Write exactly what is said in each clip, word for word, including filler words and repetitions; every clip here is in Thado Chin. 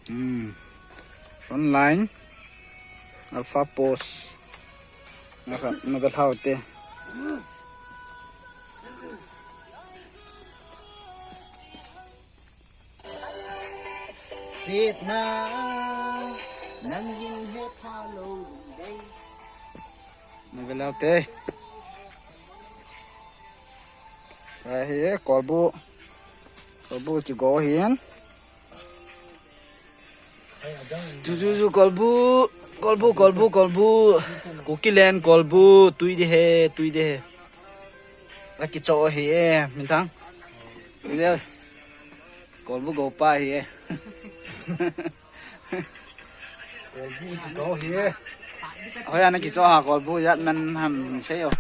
Hmm. Front line. Alpha post. Naka, naka thao te. Sit na, nang yin he tha lo dei. Naka lao te. Ahi, kolbu. Kolbu kigo hin. Chu, chu, chu, kolbu, kolbu, kolbu, kolbu. Kuki len kolbu, tui de he, tui de he. Akicho hi e, minthang. Tui de. Kolbu go pa hi e. Kolbu kicho hi e. Hoiya nakicho ham kolbu jat man ham sei o.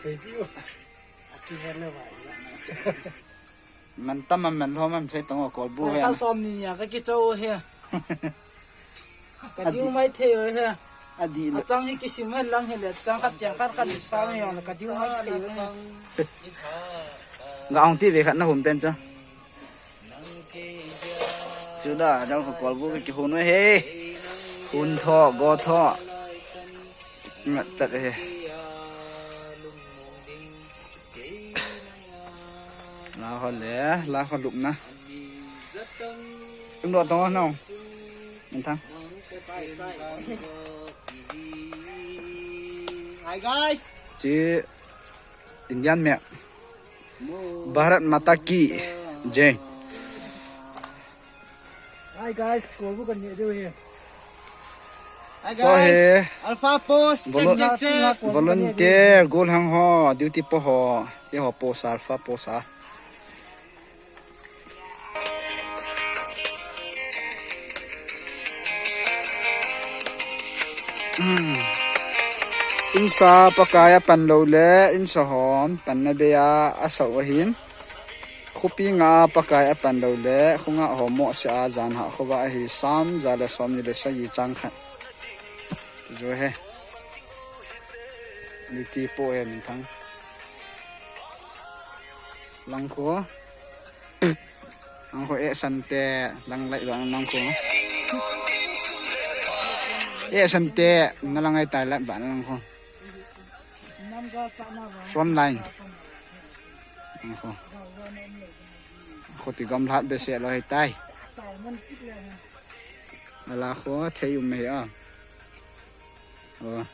Sei tiu. Aki he le ba. Man tam man lhom man sei tong o kolbu he. Ka som ni ya ka kicho he. Ka diu mai thei o he. Adi lo. Achang hi kisim he lang he le chang khat chang khat khat ni sa ni yong ka diu mai thei o he. Ga ong ti ve khat na hum pen cha. Chu da jang ko kolbu ki hun o he. Hun tho go tho. Ngat chat he. La ho le, la ho lupna. Im lo tong no. Minthang. Hi guys. Chi Indian me. Bharat Mata Ki Jai. Hi guys, kolbu kan ye deu he. Hi guys. Alpha post, check, check, check. Volunteer, gol hang ho, duty po ho, che ho post, alpha post a. Hmm. Insa Pakai a pan lou le, insa hon, pan na be a, a sau ahin. Khopi nga Pakai a pan lou le, khunga ho mo se a jan ha khova ahi sam, ja le som ni le sagi chang khat. Chu he. Duty po he minthang. Lang kho. Lang kho e sante, lang lai ba lang kho. E sante, na lang ai tai lai ba lang kho. Front line. Lang kho. Kho ti gam lhat be se lo he tai. Ala kho thei um he a. O.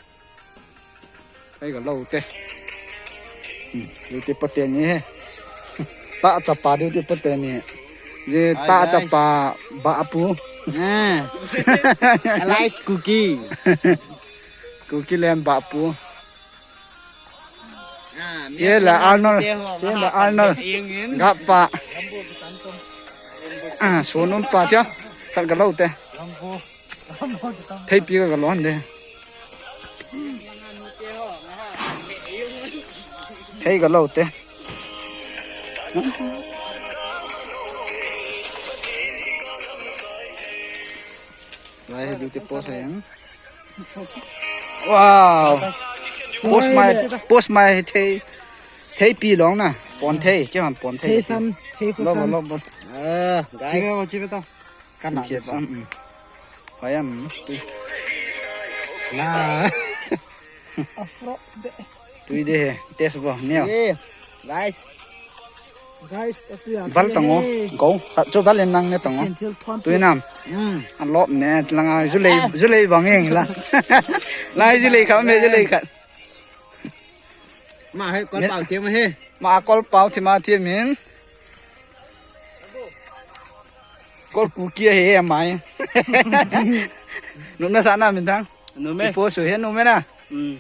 Thei ka lo te. Hmm, duty po te ni he. Ta chapa duty po te ni. Je ta chapa ba pu. Ah. Alice Kuki. Kuki lem ba pu. Che la Arnold, che la Arnold. Gapa. Ah, sunum pa cha. Khat ka lo te. Theipi ka lo han de. Thei ka lo te. Lai he duty post hai. Wow. Post mai, post mai thei. Theipi long na. Pon thei, kya han pon thei. Thei san, thei khu san. Lo, lo, lo. Ah, guys. Chive, chive ta. Kana. Chive, um. Payam. Na. Afro de. Tui de he, test bo, neo. Guys. Guys, atu ya. Val tango, go. Khat chu val en nang ne tango. Tui nam. Hmm. An lop ne, langa, julei, julei bang eng la. Lai julei khat, me julei khat. Ma he, kol pau thiam he. Ma kol pau thi ma thiam in. Kol Kuki he mai. Num na sa na minthang. Num e. Ipo su he num e na. Hmm.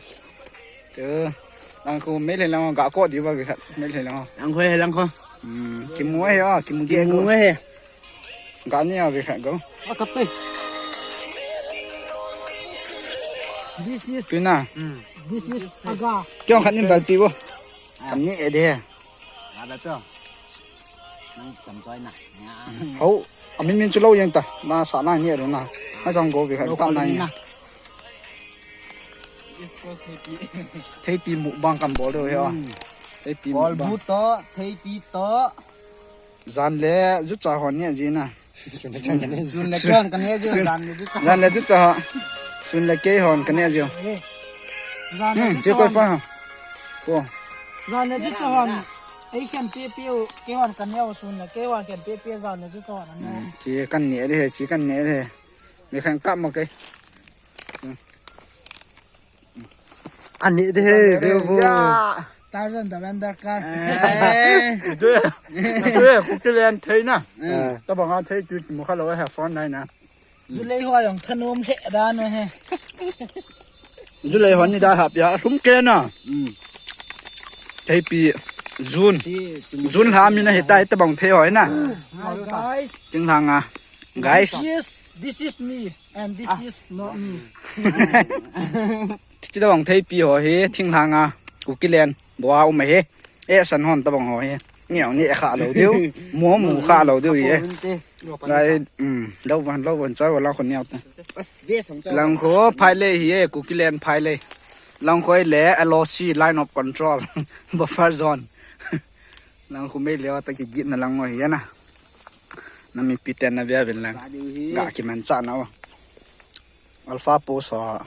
Chu. Lang khu me le lang ga ko di ba bi khat. Me le lang. Lang khu he lang khu. Hmm. Kimu he o, kimu ge. Kimu he. Ga ni a bi khat go. A khat te. This is. Tui na. Hmm. This is aga. Kyo khat ni bal pi bo. Ah. Kam ni e de. Ada tu. Nang cham choi na. Hau, amin min chu lo yang ta. Na sa na ni ru na. Ha jong go bi kha ta na ni. Theipi mukbang kan bol deu he. Hmm. Theipi mukbang. Bol bu to, theipi to. Jan le, ju cha hon ni ji na. Sun le kei hon ka ne jiu, sun, jan le ju cha. Jan le ju cha ha. Sun le kei hon ka ne jiu. Eh. Jan le Hmm, ju je cha koi hon. Fa ha. Ko. Jan le ju cha hon. Ei khen pe pe u, kei hon ka ne u sun le kei hon khen pe pe jan le ju cha hon. Hmm, che kan ne de he, che kan ne de he. Mi khen kap mo kei. Ani de he, veu vo. Ya. Tarzan da van da ka. Eh. Atu, atu, Kuki len thei na. Eh. Tabang a thei tu mo kha lo he phone nai na. Julei ho jong thanom he da no he. Julei ho ni da hap ya, sum ke na. Hmm. Theipi June. June lha mi na he ta, he tabang thei ho na. Hi, guys. Thinglhang a. Guys. This is, this is me and this is not me. Ti tabang theipi ho hi, thinglhang a, Kuki len, bou a um a hi. E san hon tabang ho hi. Neo ni e kha lo diu. Mo mu kha lo diu hi. Lai, um, lo van, lo van choi wala ko neo ta. Lang kho phai le hi e, Kuki len phai le. Lang kho le L O C, line of control. Buffer zone. Lang kho mei le ta ki git na lang ngo hi na. Na mipi ten na via vin lang. Ga kimancha na o. Alpha post ho.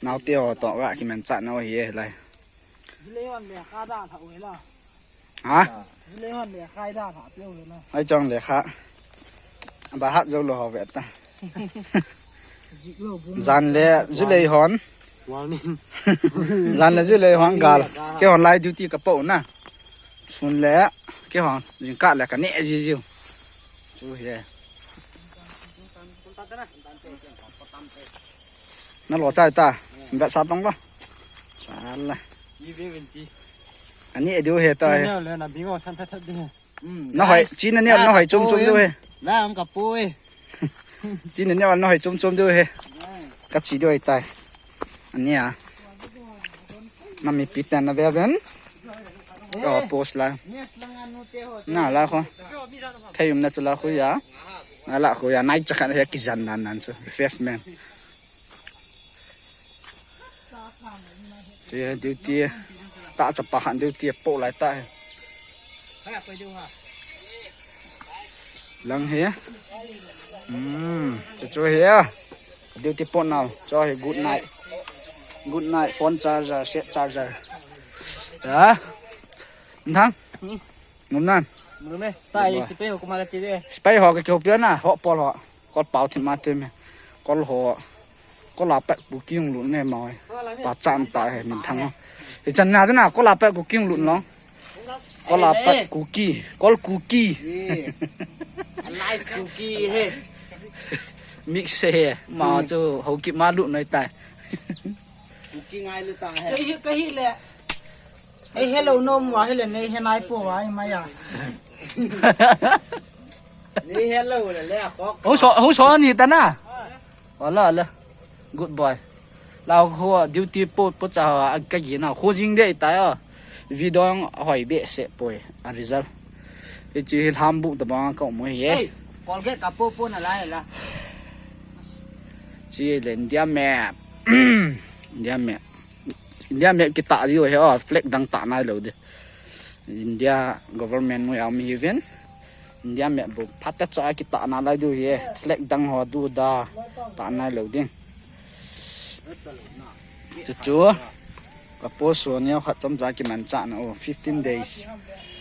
Naote ho to ga kimancha na o hi e lai. Julei hon le kha da tha u he la. Ha? Julei hon le khai da tha pe u he la. Ai chong le kha. Ba hat jo lo ho ve ta. Jan le Julei hon. Warning. Jan le Julei hon gal. Kei hon lai duty ka po na. Sun le kei hon jingkah le ka ne ji jiu. Chu hi. Na lo chai ta. Ba sa tong ba. Sala. Ani e diu he ta he. China le na bingo san that that de. Na hoi, China ne na hoi chum chum diu he. La ang ka pu e. China ne na hoi chum chum diu he. Ka chi diu tai. Ani a. Na mipi ten na ve ven. Ka post la. Na la kho. Thei um na chu la khu ya. Na la khu ya. Nai cha khan he ki jan nan nan chu. Refreshment. Che duty ta chapa han duty po lai ta he. Lang he. Hmm, chu chu he. Duty po now. Cho he good night. Good night phone charger, set charger. Ha? Thang. Ngum nan. Ngum e. Ta i sipai ho kuma ka chi de. Sipai ho ka kyo pia na, ho pol ho. Kol pau thi ma te me. Kol ho. Kol a pek Kuki hung lut ne ma oi. Pa chan ta he min thang ho. Hi chan na na kol a pek Kuki hung lut lo. Kol a pek Kuki. Kol Kuki. A nice Kuki he. Mix he. Ma chu ho ki ma lut noi tai. Kuki ngai lut ta he. Ka hi, ka hi le. Ei hello no mu a hile nei he nai po a i mai a. Nei hello le le a kok. Hu so, hu so ni ta na. Ala, ala. Good boy. Lau ho duty po, po cha ha, a ka gi na. Ho jing de ta ya. Video hoi be se poi. A result. Hichi hi lham bu ta bang ka mu hi e. Hey, Colgate ka po po na lai la. Chi le India map. India map. India map kita diu he, o, flag dang ta nai lo de. India government mu ya mi hiven. India map bu phat ta cha kita na lai diu he. Flag dang ho du da ta nai lo ding. Chu chu. Ka post so neo khat chom cha kimancha na o, fifteen days.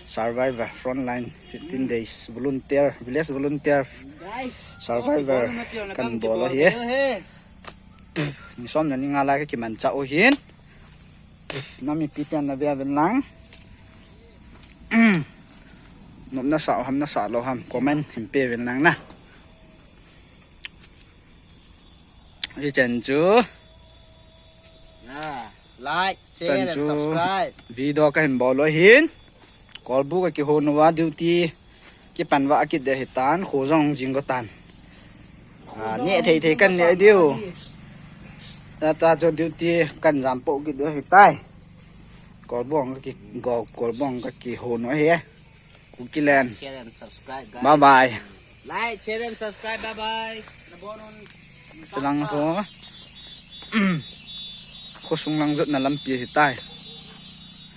Survivor, frontline, fifteen days. Volunteer, village volunteer. Survivor kan bol u hi e. Ni som na ni nga lai ka kimancha u hin. Na mipi ten na ve ven lang. Nop na sa ham na sa lo ham comment hin pe ven lang na. Hi chen chu. Ah, like, share and subscribe. Video ka hin bol u hin. Kolbu ka kihon uva duty kipan va kit de hitan, kho jong jing go tan. Ah, ne thei thei kan ne diu. Ta ta chu duty kan jam po kit de hitai. Kolbu ka ki go, Kolbu ka kihon u hi. Kukiland. Share and subscribe, guys. Bye bye. Like, share and subscribe. Bye bye. Nabonun. Silang ho. Khosung lang jot na lampi hitai.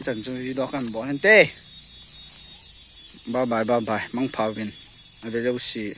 Chan chu video kan bol hinte. Bye bye, bye bye. Mangpha uvin. Ave jouse.